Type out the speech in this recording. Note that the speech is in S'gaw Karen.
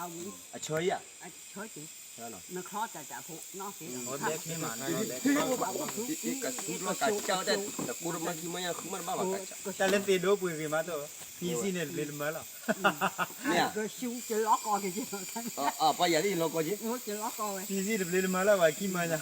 အဆၢယၤ, နချီတၢ်တၢ်ဖိနီၣ်က့ၤ, ကဆူလီၤကးကၢ်ဝဲတၢ် တကိးတမၤခံမၤညါ ဃုမးတဘၣ်ဘၣ်ကး, တၢ်လၢသ့ၣ်ဒိပှ့ၤဂ့ၤမးတအိၣ်, ဖံစံန့ၣ်တပျ့ၤတမၤလီၤ, ကဆူကလီကီၢ်က့ၤ, ပှၤယၤလၢယလီၤကီၢ်က့ၤ, ဖံစံတပျ့ၤတမၤလီၤ ပှၤခံမၤညါ,